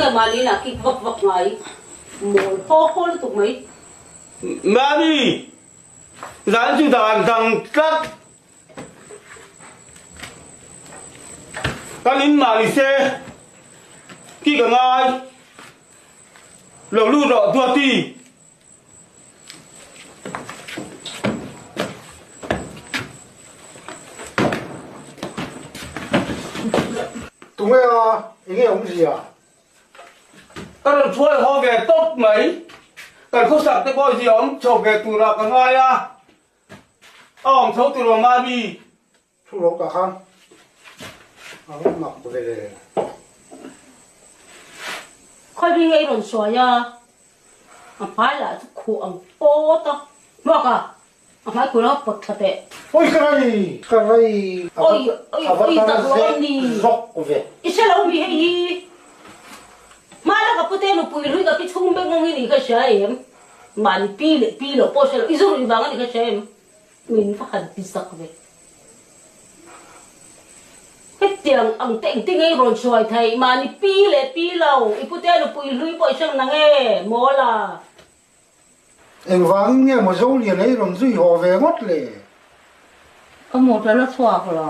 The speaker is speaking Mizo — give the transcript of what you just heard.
nge mahni inah kik vak vak ngai mawl haw haw lutuk mai. Mami, zan chu dan dang tlat. Kan in mah ni se ki ka ngai lo lut rawh Duati. Tunge a, enge awmzia? Ka rawn thuai haw ve tawp mai. Kan khawsak te pawh zia awm chho ve turah ka ngai a. A awm tho tur awm a mi. Thu lo tah khan a rawn mak ve le. Khawi mi nge i rawn sawi a, a hmai lah chu khuh ang pawt a, hmuak a, a hmai khuh lo pawt tha teh. Oi ka rei, ka rei, a va a va tar zek zawk ve. I hre lo mi hei hi, hmai la ka pute nupui hlui ka pi chhung beng awng hi ni ka hria em, mahni pi leh pi loh pawh hre lo, i zu ruih vang a ni ka hria em. Min va han ti zak ve. Hetiang ang te engtin nge i rawn hruai theih? Mahni pi leh pi lo, i putea nupui hlui pawh i hreng nang e, Mawla. Engvangin nge maw Zoliana i rawn zui haw ve ngawt le? Ka motor a chhuak lo.